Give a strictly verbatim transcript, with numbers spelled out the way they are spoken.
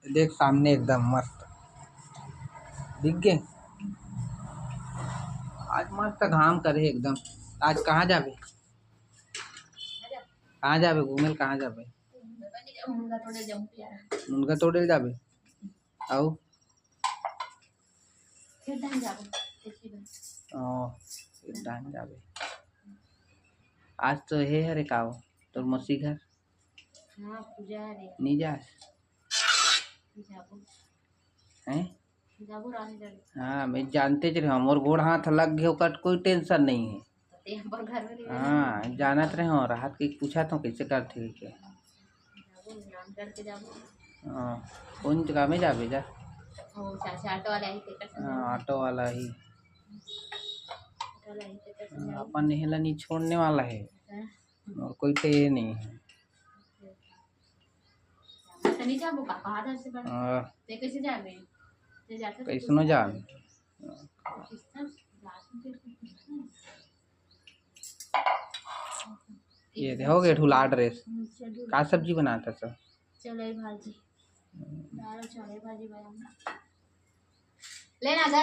देख सामने एकदम मस्त दिख गे। आज मस्त घाम करे हे एकदम। आज कहाँ जाबे? कहाँ जाबे घूमे ल? कहाँ जाबे? मुनगा तोड़े ल जाबे? अउ ओ, एक डाहन जाबे। आज तो हे हरे का हो, तोर मौसी घर? हाँ, पूजा हरे। नहीं जास? जाबो। हैं? जाबो रानी जाबो। हाँ, मैं जानते च रहे, मोर गोड़ हाथ लग गए, ओकर कोई टेंशन नहीं है। ते हमर घर में रहे। हाँ, जानत रहे हो, राहत के पूछा तो कैसे करथे के। जाबो, नाम करके जाबो। हाँ, कौन जगह में जाबे जा? ओ, चाचा ऑटो वाला ही, तेकर संग हाँ, जाबो। ऑटो वाला ही। ऑटो वाला ही, तेकर संग हाँ, जाबो। अपन एला नहीं छोड़ने वाला है। हाँ। और कोई तो ये नहीं है। तो नहीं जाबो का, पहाड़ से बड़ा। हाँ। ते कैसे जाबे? ते जाते तो कैसनो जान। ये दे, हो गए ठुला ड्रेस। हम्म, चलो। का सब्जी बनाता सब? चले भाजी। दाल चले भाजी बनाना। लेना जा।